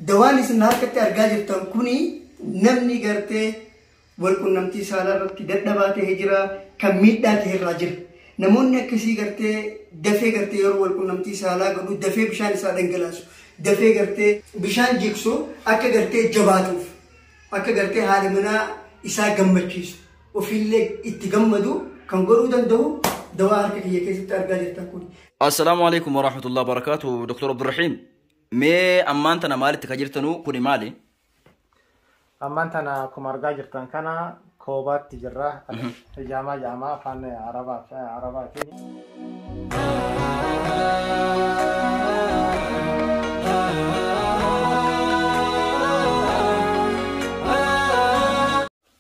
Dawaan isin harkatti argaa jirtan kuni namni gartee walqunnamtii saalaa irratti dadhabaa ta'ee jira, kan miidhaa ta'e irraa jira. Namoonni akkasii gartee dafee gartee yeroo walqunnamtii saalaa godhu dafee bishaan isaa dhangalaasu, dafee gartee bishaan jigsu akka gartee jabaatuuf, akka gartee haadha manaa isaa gammachiisu, ofiillee itti gammadu kan godhuu danda'u dawaa harka kiyya keessatti argaa jirtan kun. Assalaamu alaikum warahmatullahi wabarakatuh. Dr. Abdurrahim. Mee ammaan tana maalitti ka jirtanu kuni maali? Ammaan tana akkuma argaa jirtan kana koobaatti jirra. Hijaamaa jedhama afaan Arabaatiin.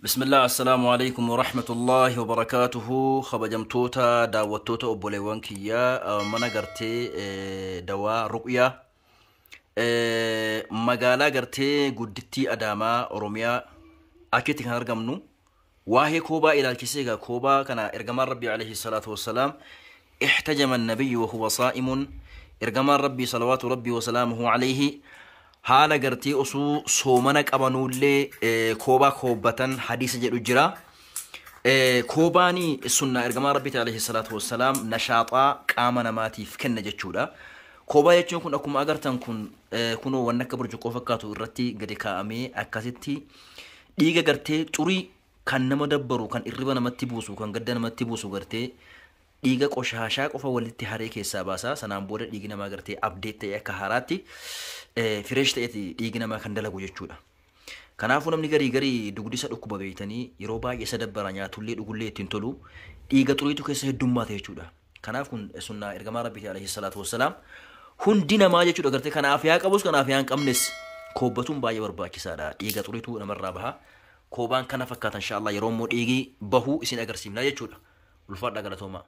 Bismillah, assalaamu alaikum warahmatullahi wabarakatuhu. Kabajamtoota daawwattoota obboleewwan kiyyaa mana gartee dawaa ruqyaa magaalaa gartee guddittii Adaamaa Oromiyaa achitti kan argamnu waa'ee koobaa ilaalchisee egaa koobaa kana ergamaan Rabbii alayhi salaatu wassalaam ihtajama nabiyyu wa huwa saa'imun ergamaan Rabbii salawaatu Rabbii wasalaamuhu alayhi haala gartee osoo soomana qabanuullee koobaa koobbatan hadiisa jedhu jira. Koobaani sunnaa ergamaa Rabbiiti alayhi salaatu wassalaam nashaaxaa qaama namaatiif kenna jechuudha. Koobaa jechuun kun akkuma agartan kun kunoo wanni akka burcuqqoo fakkaatu irratti gadi kaa'amee akkasitti dhiiga gartee xurii kan nama dabbaru kan irriba namatti buusu kan gadda namatti buusu gartee dhiiga qoshaashaa qofa walitti haree keessaa baasa. Sanaan booda dhiigi namaa gartee abdeet ta'e akka haaraatti fireesh ta'eeti dhiigi namaa kan dalagu jechuudha. Kanaafuu namni garii garii dugdi isa dhukkuba beektanii yeroo baay'ee isa dabbara nyaatullee dhugullee ittiin tolu dhiiga xuriitu keessa heddummaata jechuudha. Kanaaf kun sunnaa ergamaa Rabbiiti alayhi salaatu wassalaam. Hundi namaa jechuudha gartee kan aafiyaa qabus kan aafiyaa hin qabnes koobbatuun baay'ee barbaachisaadha. Dhiiga xuriitu namarraa baha. Koobaan kana fakkaata inshaallah yeroo immoo dhiigi bahuu isin agarsiifna jechuudha. Ulfaadhaa galatoomaa.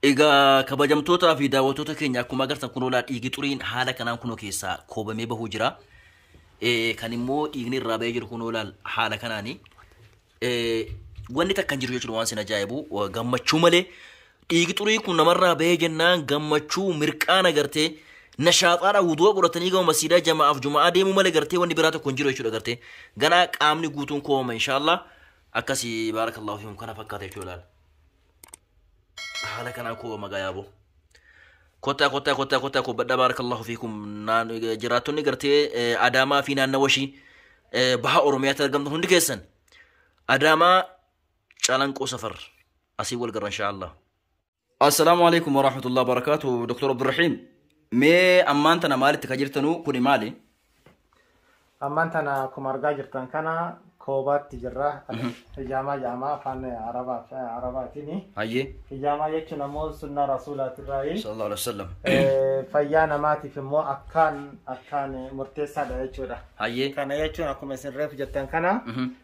Egaa kabajamtootaa fi daawwattoota keenya akkuma agartan kunoo laa dhiigi xuriin haala kanaan kunoo keessaa koobamee bahuu jira. Kan immoo dhiigni irraa bahee jiru kunoo laal haala kanaani. Wanni takka hin jiru jechuudha waan isin ajaa'ibu gammachuu malee dhiigi xurii kun namarraa bahee jennaan gammachuu mirqaana gartee nashaaxaadha wudu'a godhatanii gama masiidaa jama'aaf juma'aa deemuu malee gartee wanni biraa tokko hin jiru jechuudha gartee ganaa qaamni guutuun koobama inshaallah akkasii baarakallahu fiikum kana fakkaata jechuudha laal. Haala kanaan koobama gayaaboo. Kottaa kottaa kottaa kottaa kobbadhaa baarakallahu fiikum jiraattonni gartee Adaamaa fi naannawa ishii baha Oromiyaatti argamtan hundi keessan Adaamaa Calanqoo safar asii wal garra inshaallah. Assalaamu alaikum warahmatullahi wabarakatuh. Dr. Abdurrahim. Mee ammaan tana maalitti ka jirtanu kuni maali? Ammaan tana akkuma argaa jirtan kana koobaatti jirra. Hijaamaa jedhama afaan Arabaatiin. Hayyee. Hijaamaa jechuun ammoo sunnaa rasuulaatirraayi. Sallallahu alaihi wasallam. Fayyaa namaatiif immoo akkaan akkaan murteessaadha jechuudha. Hayyee. Kana jechuun akkuma isin reefu jettan kana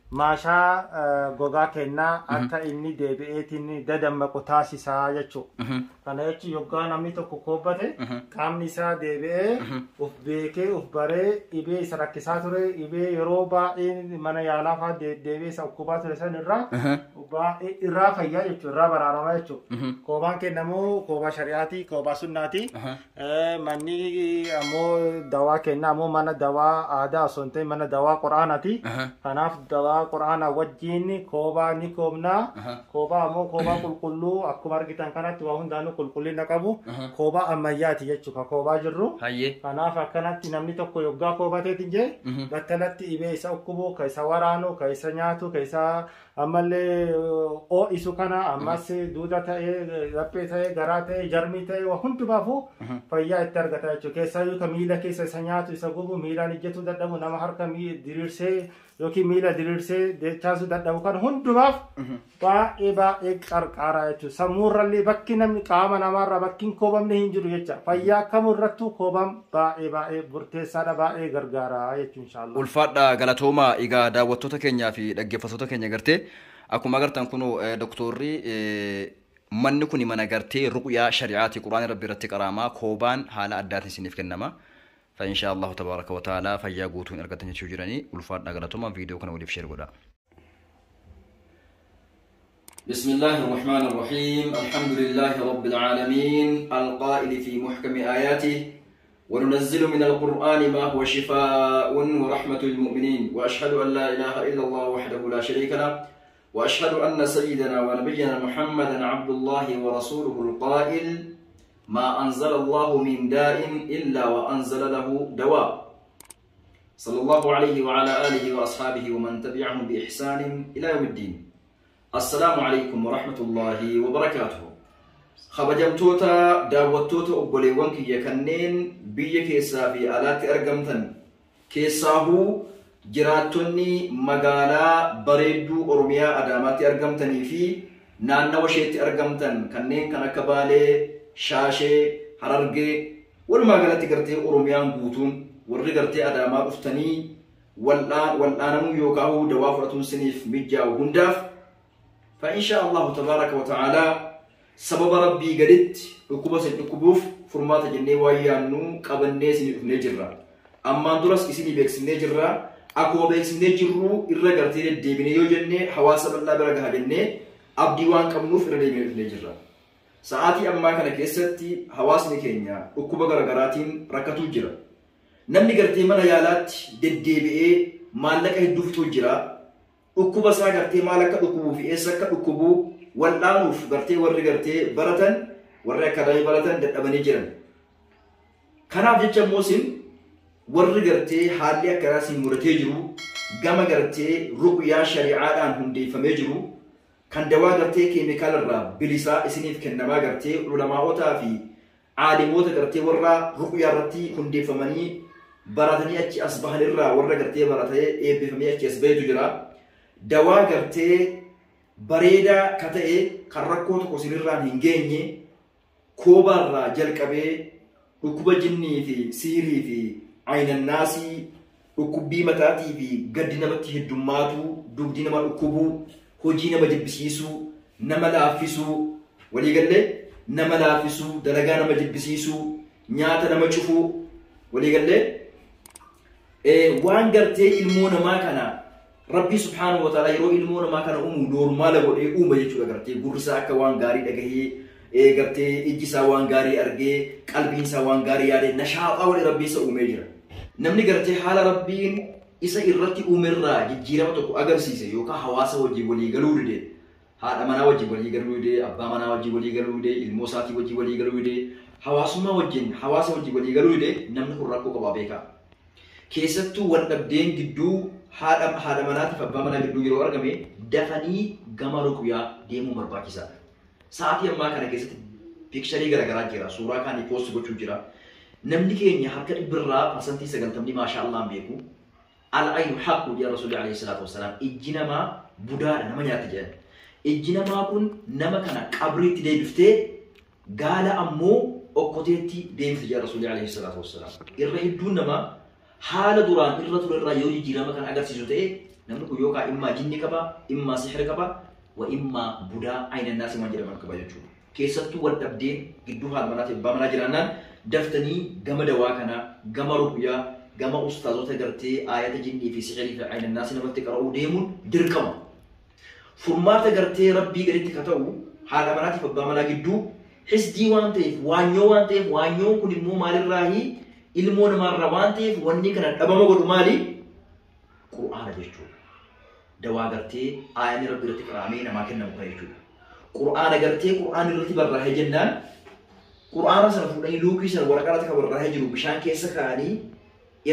maashaa gogaa kennaa akka inni deebi'eetiin dadammaqu taasisaa jechuudha. Kana jechuun yoggaa namni tokko koobbate qaamni isaa deebi'ee uf beekee uf baree dhibee isa rakkisaa ture dhibee yeroo baay'ee mana yaalaa fa'aa deebi'ee isa dhukkubaa ture san irraa baay'ee irraa fayyaa jechuudha irraa baraaramaa jechuudha. Koobaan kennamu koobaa shari'aati koobaa sunnaati. Manni ammoo dawaa kennaa ammoo mana dawaa aadaa osoo hin ta'in mana dawaa quraanaati. Kanaaf dawaa quraanaa wajjin koobaa ni koobnaa. Koobaa ammoo koobaa qulqulluu akkuma argitan kanatti waa hundaanuu qulqullina qabu koobaa ammayyaati jechuudha koobaa jirru. Kanaaf akkanatti namni tokko yoggaa koobateetiin jee battalatti dhibee isa dhukkubu ka isa waraanu ka isa nyaatu ka isa ammallee ho'isu kana ammas duuda ta'ee laphee ta'ee garaa ta'ee jarmii ta'ee waa hundumaafuu fayyaa itti argata jechuudha. Keessaayyuu ka miila keessa isa nyaatu isa gubu miilaan ijjatuu dadhabu nama harka diriirsee yookiin miila diriirsee deechaasuu dadhabu kan hundumaaf baay'ee baay'ee qarqaaraa jechuudha. Sammuurrallee bakki namni qaama namaarraa bakki hin koobamne hin jiru jecha. Fayyaa kamurrattuu koobam baay'ee baay'ee murteessaadha baay'ee gargaara jechuudha inshaallah. Ulfaadha galatooma egaa daawwattoota keenyaa fi dhaggeeffattoota keenya gartee akkuma agartan kun doktorri manni kun mana gartee ruqyaa shari'aati quraana rabbi irratti qaraamaa koobaan haala addaatiin isiniif kennama. Fa insha Allahu tabaaraka wa ta'ala fayyaa guutuun argatan jechuu jiranii ulfaadha galatooma viidiyoo kana waliif sheer godha. بسم الله الرحمن الرحيم الحمد لله رب العالمين القائل في محكم آياته وننزل من القرآن ما هو شفاء ورحمة للمؤمنين وأشهد أن لا إله إلا الله وحده لا شريك له وأشهد أن سيدنا ونبينا محمدا عبد الله ورسوله القائل ما أنزل الله من داء إلا وأنزل له دواء صلى الله عليه وعلى آله وأصحابه ومن تبعهم بإحسان إلى يوم الدين. السلام عليكم ورحمة الله وبركاته. خبجمتوتا داوتوتا أبوليوان كي يكنين بي كيسا في آلات أرقمتن كيساهو جراتوني مغالا بريدو أورميا أداماتي أرقمتني في نانا وشيتي أرقمتن كنين كان كبالي شاشي حررقي والمغالاتي قرتي أورميان قوتون warri gartee adaamaa dhuftanii wal'aanamuu yookaan dawaa fudhatuun siniif mijaa'u hundaaf fa insha Allahu tabaaraka wa ta'aalaa sababa rabbii gaditti dhukkuba isin dhukkubuuf furmaata jennee waan yaadnu qabannee isinii dhufnee jirra. Ammaan duras isinii beeksifnee jirra. Akkuma beeksifnee jirru irra gartee deddeebinee yoo jennee hawaasa bal'aa bira gaha jennee abdii waan qabnuuf irra deebinee dhufnee jirra. Sa'aatii ammaa kana keessatti hawaasni keenya dhukkuba garaagaraatiin rakkatuu jira. Namni gartee mana yaalaatti deddeebi'ee maallaqa hedduu fixuu jira. Dhukkuba isaa gartee maal akka dhukkubuu fi eessa akka dhukkubuu wal'aanuuf gartee warri gartee baratan warri akkaadaamii baratan dadhabanii jiran. Kanaaf jecha immoo isin warri gartee haalli akkanaa isin mudatee jiru gama gartee ruqyaa shari'aadhaan hundeeffamee jiru kan dawaa gartee keemikaala irraa bilisaa isiniif kennamaa gartee ulamaa'otaa fi aalimoota gartee warra ruqyaa irratti hundeeffamanii baratanii achi as bahanirraa warra gartee baratee eebbifamee achi as bahetu jira. Dawaa gartee bareedaa ka ta'e kan rakkoo tokko isinirraan hin geenye koobaarraa jalqabee dhukkuba jinnii fi siirii fi aynannaasii dhukkubbii mataatii fi gaddi namatti heddummaatu dugdi nama dhukkubuu hojii nama jibbisiisuu nama laaffisuu waliigallee nama laaffisuu dalagaa nama jibbisiisuu nyaata nama cufuu waliigallee waan gartee ilmoo namaa kana rabbi subhaanahu wa ta'ala yeroo ilmoo namaa kana uumu noormaala godhee uuma jechuudha. Gartee gurri isaa akka waan gaarii dhagahee gartee ijji isaa waan gaarii argee qalbiin isaa waan gaarii yaadee nashaaxaa godhee rabbi isa uumee jira. Namni gartee haala rabbiin isa irratti uumerraa jijjiirama tokko agarsiise yookaan hawaasa wajjin walii galuu dide haadha manaa wajjin walii galuu dide abbaa manaa wajjin walii galuu dide ilmoo isaatii wajjin walii galuu dide hawaasummaa wajjin hawaasa wajjin walii galuu dide namni kun rakkoo qabaa beekaa. Keessattuu wal dhabdeen gidduu haadha manaatiif abbaa manaa gidduu yeroo argame dafanii gama ruqyaa deemuu barbaachisaadha. Sa'aatii ammaa kana keessatti piikcharii garaagaraa jira. Suuraa kaanii poost gochuu jira. Namni keenya harka dhibbirraa 90% maashaa Allaan beeku. Al-aynu haqqu jedha Rasuulli alayhi salaatu wassalaam. Ijji namaa budaadha nama nyaata jedhan. Ijji namaa kun nama kana qabriitti deebiftee gaala ammoo okkoteetti deebifte jedha Rasuulli alayhi salaatu wassalaam. Irra hedduun namaa haala duraan irra ture irraa yoo jijjiirama kan agarsiisu ta'e namni kun yookaan immaa jinni qaba, immaa sihira qaba, wa immaa budaa aynannaasii waan jedhaman qaba jechuudha. Keessattuu wal dhabdeen gidduu haadha manaa fi abbaa manaa jiraannaan daftanii gama dawaa kanaa, gama ruqyaa, gama ustaazota gartee aayata jinnii fi sihirii fi aynannaasii namatti qara'uu deemuun dirqama. Furmaata gartee rabbii gaditti ka ta'u haadha manaatiif abbaa manaa gidduu hisdii waan ta'eef, waanyoo waan ta'eef, waanyoon kun immoo maalirraahi ilmoo namaarraa waan ta'eef wanni kana dhabama godhu maali? Qur'aana jechuudha. Dawaa gartee aayanni rabbi irratti qara'amee namaa kennamu kana jechuudha. Qur'aana gartee qur'aanni irratti barraa'ee jennaan qur'aana sana fuudhanii luukii sana waraqaa irratti kan barraa'ee jiru bishaan keessa kaa'anii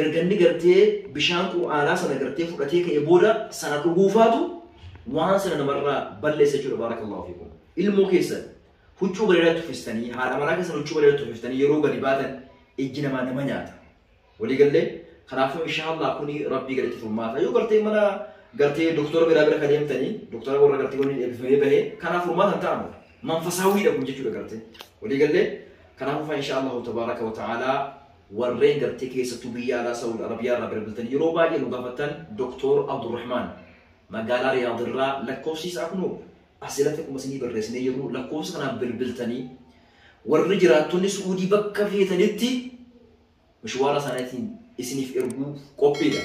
erganni gartee bishaan qur'aanaa sana gartee fudhatee ka'ee booda sana dhuguufaatu waan sana namarraa balleessa jechuudha. Baarakallahu fiikum. Ilmoo keessan huccuu bareedaa tuffistanii haadha manaa keessan huccuu bareedaa tuffiftanii yeroo gadi baatan ijji namaa nama nyaata. Waliigallee kanaafuu inshaallah kuni rabbii gaditti furmaata. Yoo gartee mana gartee doktora biraa bira kan deemtanii doktora warra gartee waliin eebbifamee bahee kanaaf furmaata hin ta'amu. Manfasaawiidha kun jechuudha gartee. Waliigallee kanaafuu fa inshaallahu tabaaraka wa ta'aalaa warreen gartee keessattuu biyya alaa Saawud Arabiyaa irraa bilbiltanii yeroo baay'ee nu gaafattan Doktor Abdurrahmaan magaalaa Riyaad irraa lakkoofsi isaa kunoo asirratti akkuma isinii barreessinee jiru lakkoofsa kanaan bilbiltanii warri jiraattonni Suudii bakka feetanitti mishwaara isaaniitiin isiniif erguu qophiidha.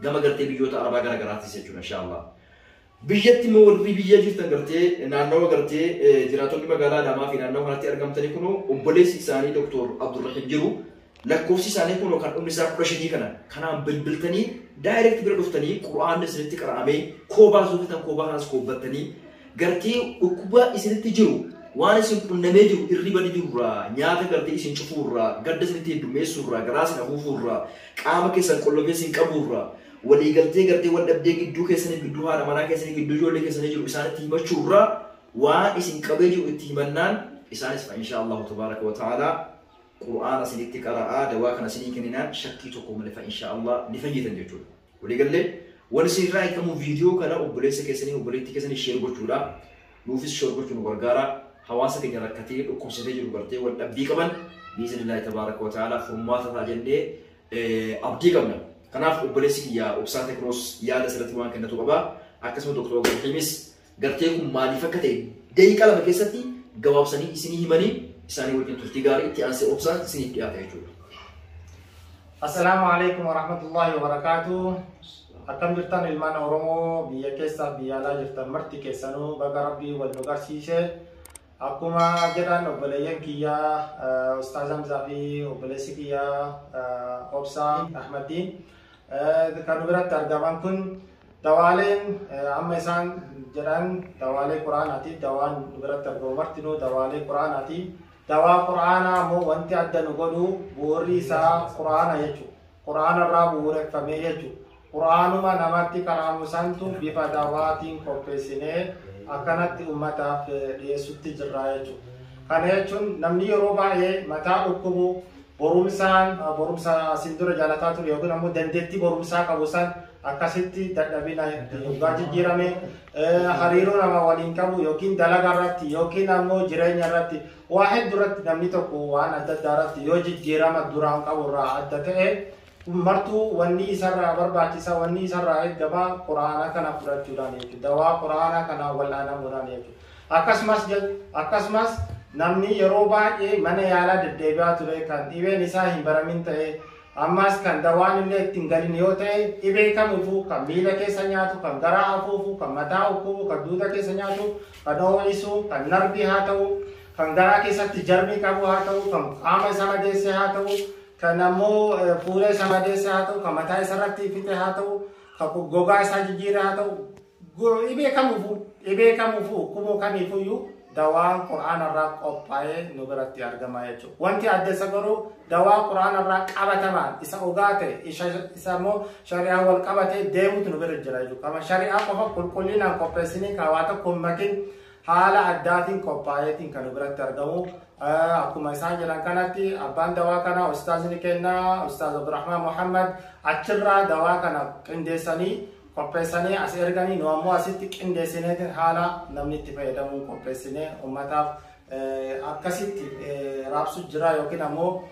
Gama gartee biyyoota Arabaa garaagaraattis jechuudha inshaallah. Biyyatti immoo warri biyya jirtan gartee naannawa gartee jiraattonni magaalaa Adaamaa fi naannawa kanatti argamtanii kunoo obboleessi isaanii Doktor Abdurrahim jiru. Lakkoofsi isaanii kun kan dhumni isaa 15 kana kanaan bilbiltanii direct bira dhuftanii Qur'aanni isinitti qara'amee koobaa suufitan koobaa kanas koobbattanii gartee dhukkuba isinitti jiru waan isin qunnamee jiru irriba jirurraa nyaata gartee isin cufuurraa gadda isinitti heddummeessuurraa garaa isin afuufuurraa qaama keessan qollofee isin qabuurraa waliigaltee gartee wal dhabdee gidduu keessanii gidduu haadha manaa keessanii gidduu ijoollee keessanii jiru isaanitti himachuurraa waan isin qabee jiru itti himannaan isaanis insha Allahu tabaaraka wa ta'ala Qur'aana isinitti qara'aa dawaa kana isinii kenninaan shakkii tokko malee fa insha Allah ni fayyitan jechuudha. Waliigallee wanni isinirraa eegamu viidiyoo kana obboleessa keessanii obboleettii keessanii share gochuudha. Nuufis share gochuu nu gargaara. Hawaasa keenya rakkatee dhukkubsatee jiru gartee wal dhabbii qaban biiznillahi tabaaraka wa ta'ala furmaata ta'a jennee abdii qabna. Kanaaf obboleessi kiyya Obsaa Tekroos yaada asirratti waan kennatu qaba. Akkasuma Dr. Abdulhakiimis gartee kun maaliif akka ta'e daqiiqaa 2 keessatti gabaabsanii isinii himanii isaanii wajjin turtii gaarii itti aansee Obsaan isiniif dhiyaata jechuudha. Assalaamu alaikum warahmatullahi wabarakatuh. Akkam jirtan ilmaan Oromoo biyya keessaa biyya alaa jirtan marti keessanuu baga Rabbii wal nu garsiise. Akkuma jedhan obboleeyyan kiyyaa Ustaaz Hamzaa fi obboleessi kiyyaa Obsaa Ahmaddiin kan nu biratti argaman kun dawaaleen amma isaan jedhan dawaalee Quraanaati. Dawaan nu biratti argamu martinuu dawaalee Quraanaati. Dawaa Quraanaa immoo wanti adda nu godhu bu'uurri isaa Quraana jechuudha. Quraana irraa bu'uureffamee jechuudha. Quraanuma namatti qaraamu santu bifa dawaatiin qopheessinee akkanatti uummataaf dhiyeessutti jirra jechuudha. Kana jechuun namni yeroo baay'ee mataa dhukkubu borumsaan borumsa asiin dura jaalataa ture yookiin ammoo dandeettii borumsaa qabu san akkasitti dadhabina yoggaa jijjiirame hariiroo nama waliin qabu yookiin dalagaa irratti yookiin ammoo jireenya irratti waa hedduu irratti namni tokko waan adda addaa irratti yoo jijjiirama duraan qabu irraa adda ta'e martuu wanni isarraa barbaachisa wanni isarraa eegama Quraana kana fudhachuudhaan jechuudha. Dawaa Quraana kana wal'aanamuudhaan jechuudha. Akkasumas namni yeroo baay'ee mana yaalaa deddeebi'aa ture kan dhibeen isaa hin baramin ta'e ammas kan dawaan illee ittiin galin yoo ta'e dhibee kamiifuu kan miila keessa nyaatu kan garaa afuufu kan mataa dhukkubu kan duuda keessa nyaatu kan ho'isu kan narbii haa ta'u kan garaa keessatti jarmii qabu haa ta'u kan qaama isa madeesse haa ta'u kan ammoo fuula isa madeesse haa ta'u kan mataa isarratti fixe haa ta'u kan gogaa isaa jijjiire haa ta'u dhibee kamiifuu dhukkuba kamiifuyyuu dawaan Qur'aana irraa qophaa'ee nu biratti argama jechuudha. Wanti adda isa garuu dawaa Qur'aana irraa qabatamaan isa dhugaa ta'e isa immoo shari'aa wal qabatee deemutu nu bira jira jechuudha. Kama shari'aa qofa qulqullinaan qopheessinii kan waa tokko hin makin haala addaatiin qophaa'eetiin kan nu biratti argamu. Akkuma isaan jedhan kanatti abbaan dawaa kana ustaazni kennaa Ustaaz Abdurrahmaan Muhammad achirraa dawaa kana qindeessanii qopheessanii as erganii nu ammoo asitti qindeessineetiin haala namni itti fayyadamuun qopheessinee uummataaf akkasitti raabsu jira yookiin ammoo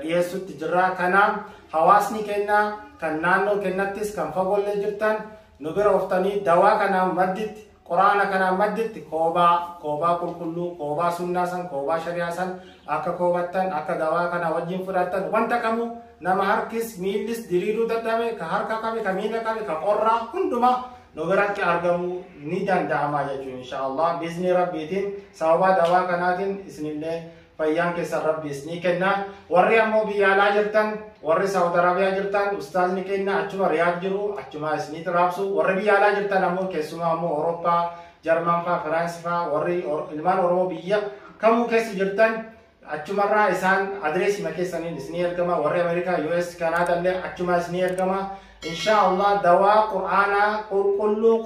dhiyeessutti jira. Kanaaf hawaasni keenya kan naannoo kennattis kan fagoollee jirtan nu bira oftanii dawaa kanaan madditti Quraana kanaan madditti koobaa qulqulluu koobaa sunnaa san koobaa shari'aa san akka koobattan akka dawaa kana wajjin fudhattan wanta kamuu nama harkis miillis diriiruu dadhabe ka harka qabe ka miila qabe ka qorraa hundumaa nu biratti argamuu ni danda'ama jechuudha inshaallah biizni rabbiitiin sababa dawaa kanaatiin isinillee fayyaan keessan rabbi isinii kenna. Warri ammoo biyya alaa jirtan warri Saawud Arabiyaa jirtan ustaazni kenna achuma Riyaad jiru achuma isiniitti raabsu. Warri biyya alaa jirtan ammoo keessumaa ammoo Awurooppaa, Jarman faa, Firaans faa warri ilmaan Oromoo biyya kamuu keessa jirtan achumarraa isaan adreesima keessaniin isinii ergama. Warri Ameerikaa, US, Kanaadaa illee achuma isinii ergama. Inshaallah dawaa Qur'aanaa qulqulluu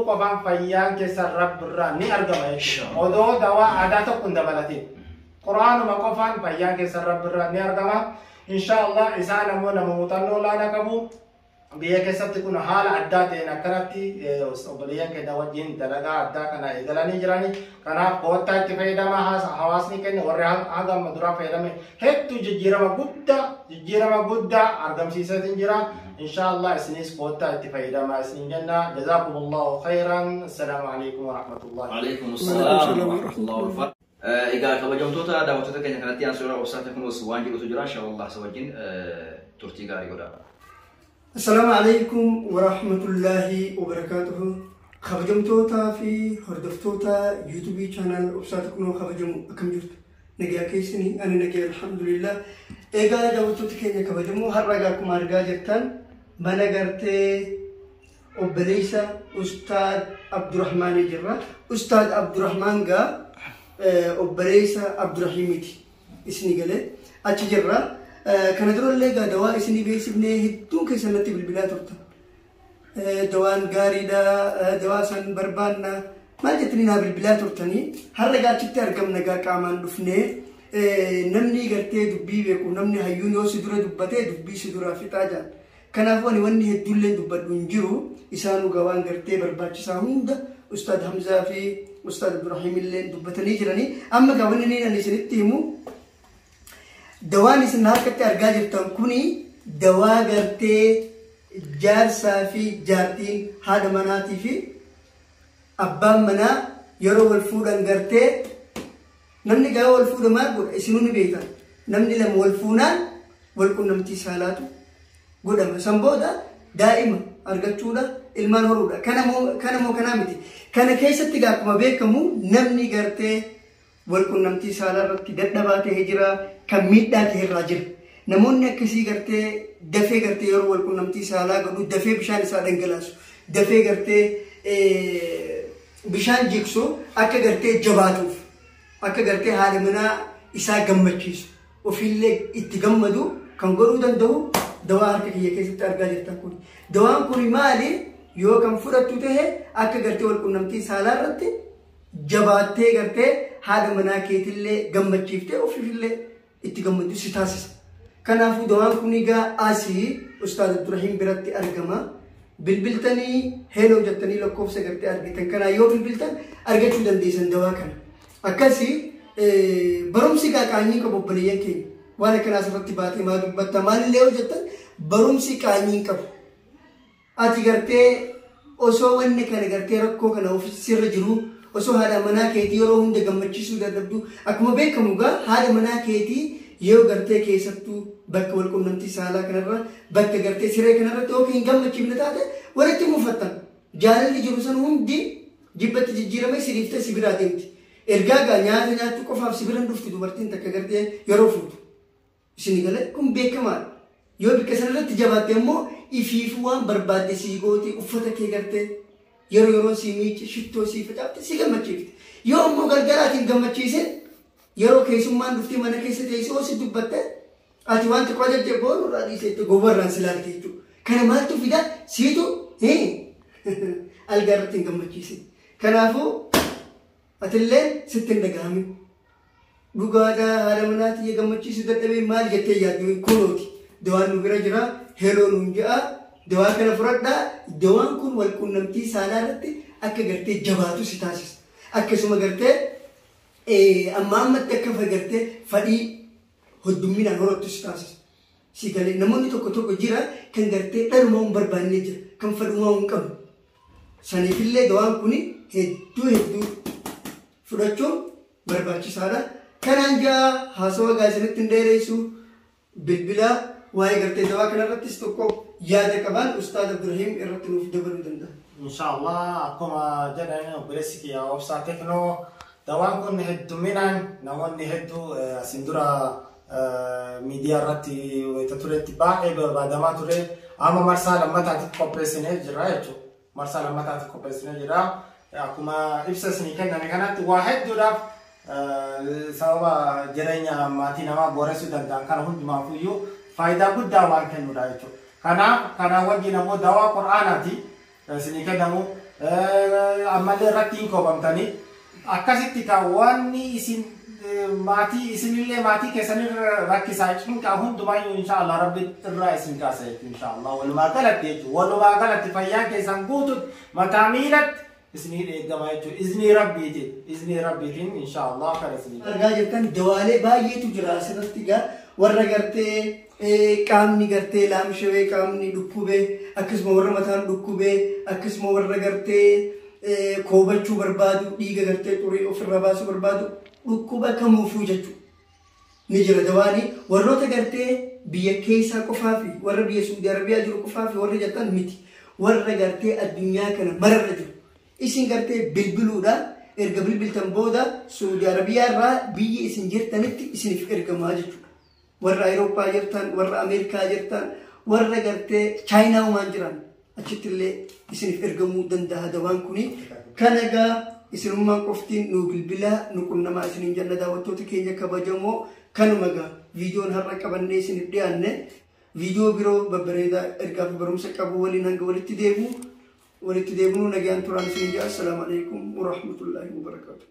qofaan fayyaan keessan Rabbirraa ni argama jechuudha. Odoo dawaa aadaa tokko hin dabalatin. Qur'aanuma qofaan fayyaan keessan Rabbirraa ni argama. Inshaallah isaan ammoo nama muuxannoo olaanaa qabu. Biyya keessatti kun haala addaa ta'een akkanatti obboleeyyan keenya wajjin dalagaa addaa kana eegalanii jirani. Kanaaf koottaa itti fayyadamaa hawaasni keenya warri haga amma duraa fayyadame hedduu jijjiirama guddaa argamsiiseetiin jira. Inshaallah isinis koottaa itti fayyadamaa isin jenna. Jazaakumullahu khayran. Assalaamu alaikum warahmatullahi. Alaikum assalaam warahmatullahi wabarakatuh. Egaa kabajamtoota daawwattoota keenya kanatti aansuudhaan Obsaa Teknoos waan jedhutu jira. Inshaallah isa wajjin turtii gaarii godhaa. Assalaamu alaikum warahmatullahi wabarakatuh. Kabajamtoota fi hordoftoota YouTube channel Obsaa Teknoo kabajamu akkam jirtu? Nagaa keessanii? Ani nagaa, alhamdulillah. Egaa daawwattoota keenya kabajamoo, har'a egaa akkuma argaa jirtan mana gartee obboleessa Ustaad Abdurrahmaanii jirra. Ustaad Abdurrahmaan gaa obboleessa Abdurrahiimiti. Isinii galee achi jirra. Kana durallee egaa dawaa isinii beeksifnee hedduun keessan natti bilbilaa turtan. Dawaan gaariidha, dawaa san barbaanna maal jettanii naa bilbilaa turtanii, har'a egaa achitti argamna. Egaa qaamaan dhufnee namni gartee dubbii beeku, namni hayyuun yoo si dura dubbatee dubbii si duraa fixaa jaan. Kanaafuu ani wanni hedduullee dubbadhu hin jiru. Isaanuu waan gartee barbaachisaa hunda Ustaad Hamzaa fi Ustaad Abdurrahiim illee dubbatanii jiranii. Amma gaa wanni ani isinitti himu, dawaan isin harkatti argaa jirtan kuni dawaa gartee jaarsaa fi jaartiin, haadha manaatii fi abbaan manaa yeroo wal fuudhan gartee, namni gaafa wal fuudha maal godha isinuu ni beektan. Namni lama wal fuunaan wal qunnamtii saalaatu godhama. San booda daa'ima argachuudha, ilmaan horuudha. Kana moo kanaa miti. Kana keessatti gaa akkuma beekamu namni gartee wal qunnamtii saalaa irratti dadhabaa ta'ee jira, kan miidhaa ta'e irraa jira. Namoonni akkasii gartee dafee gartee yeroo wal qunnamtii saalaa godhu dafee bishaan isaa dhangalaasu, dafee gartee bishaan jigsu, akka gartee jabaatuuf, akka gartee haadha manaa isaa gammachiisu, ofiillee itti gammadu kan godhuu danda'u dawaa harka kiyya keessatti argaa jirtan kun. Dawaan kun maali? Yoo kan fudhattu ta'e akka gartee wal qunnamtii saalaa irratti jabaattee gartee haadha manaa keetillee gammachiiftee ofiifillee itti gammaddu si taasisa. Kanaafuu dawaan kun egaa asii Ustaad Abdurrahiim biratti argama. Bilbiltanii hello jettanii lakkoofsa gartee argitan kanaa yoo bilbiltan argachuu dandeessan dawaa kana. Akkasii barumsi gaa qaanyii qabu, obboleeyyan keenya. Waan akkanaa asirratti baatee maa dubbatta maalillee yoo jettan, barumsi qaanyii qabu. Ati gartee osoo wanni kana gartee rakkoo kana of sirra jiru, osoo haadha manaa keetii yeroo hunda gammachiisuu dadhabdu, akkuma beekamu gaa haadha manaa keetii yoo gartee keessattuu bakka wal qunnamtii saalaa kanarra, bakka gartee siree kanarratti yookiin hin gammachiifne taate, walitti mufattan. Jaalalli jiru san hundi jibbatti jijjiiramee si dhiiftee si biraa deemti. Ergaa gaa nyaata nyaachuu qofaaf si bira dhufti dubartiin takka gartee yeroo fuutu. Isin galee kun beekamaadha. Yoo bikka sanarratti jabaatte immoo ifiifuu waan barbaadde sii gooti, uffata kee gartee yeroo yeroon sii miici, shittoo sii facaafte, si gammachiifte. Yoo immoo galgalaatiin gammachiisin, yeroo keessummaan dhuftee mana keessa teessee oo si dubbatte, ati waan xiqqoo ajajje boonu irraa dhiisetti gowwarraan si laalte jechuudha. Kana maaltu fida? Siitu algaa irratti hin gammachiisin. Kanaafuu atillee sitti hin dhagahamin. Dhugaadhaa haadha manaatii gammachiisuu dadhabee maal jettee yaaddu, kunooti. Dawaan nu bira jira, hello nuun ja'a, dawaa kana fudhadhaa. Dawaan kun wal qunnamtii saalaa irratti akka gartee jabaatu si taasisa. Akkasuma gartee amma ammatti akka gartee fadhii hoddumminaan horattu si taasisa. Si galee namoonni tokko tokko jira kan gartee dhalumaa hin barbaanne jira, kan fadhumaa hin qabne. Saniifillee dawaan kun hedduu hedduu fudhachuun barbaachisaadha. Kanaan jaa haasawa gaa isinitti hin dheeressu. Bilbila waa'ee gartee dawaa kanarrattis tokko yaada qaban Ustaad Abdurrahiim irratti nuuf dabaluu danda'a. Inshaallah, akkuma jedhan obboleessi kiyya Obsaa Teknoo, dawaan kun hedduminaan namoonni hedduu asin dura miidiyaa irratti wayita turetti baay'ee barbaadamaa ture. Amma marsaa lammataatiif qopheessinee jira jechuudha. Marsaa lammataatiif qopheessinee jira. Akkuma ibsa isinii kenname kanatti waa hedduudhaaf sababa jireenya maatii namaa booressuu danda'an kana hundumaafuyyuu faayidaa guddaa waan kennudha jechuudha. Kanaaf kana wajjin ammoo dawaa qur'aanaati isinii kennamu, ammallee irratti hin koobamtanii akkasitti kan wanni isin maatii isinillee maatii keessanirra rakkisaa cinqaa hundumaayyuu inshaallah Rabbi irraa isin kaasa jechuudha. Inshaallah walumaa galatti jechuudha, walumaa galatti fayyaan keessan guututti mataa miilatti isinii eegama jechuudha, iznii Rabbiitiin, iznii Rabbiitiin inshaallah kana isinii. Argaa jirtan dawaalee baay'eetu jira asirratti. Gaa warra gartee qaamni gartee laamshawee, qaamni dhukkubee, akkasuma warra mataan dhukkubee, akkasuma warra gartee koobachuu barbaadu, dhiiga gartee xurii ofirraa baasuu barbaadu, dhukkuba kamuufuu jechuudha. Ni jira dawaanii. Warroota gartee biyya keessaa qofaa fi warra biyya Suudi Arabiyaa jiru qofaa fi warra jettan miti. Warra gartee addunyaa kana mararra jiru. Isin gartee bilbiluudhaan Erga bilbiltan booda Suudi Arabiyaa irraa biyya isin jirtanitti isiniif ergamaa jechuudha. Warra Awurooppaa jirtan, warra Ameerikaa jirtan, warra gartee Chaayinaa uumaan jiran achitti illee isiniif ergamuu danda'a dawaan kuni. Kana egaa isinummaan qoftiin nu bilbilaa nu qunnamaa isiniin jenna daawwattoota keenya kabajamoo. Kanuma egaa viidiyoon har'a qabannee isiniif dhiyaanne viidiyoo biroo babbareedaa ergaa fi barumsa qabu waliin hanga walitti deebi'u walitti deebinuu nagaan turaan isiniin jedha. Assalaamu alaikum warahmatullaahi wabarakaatuh.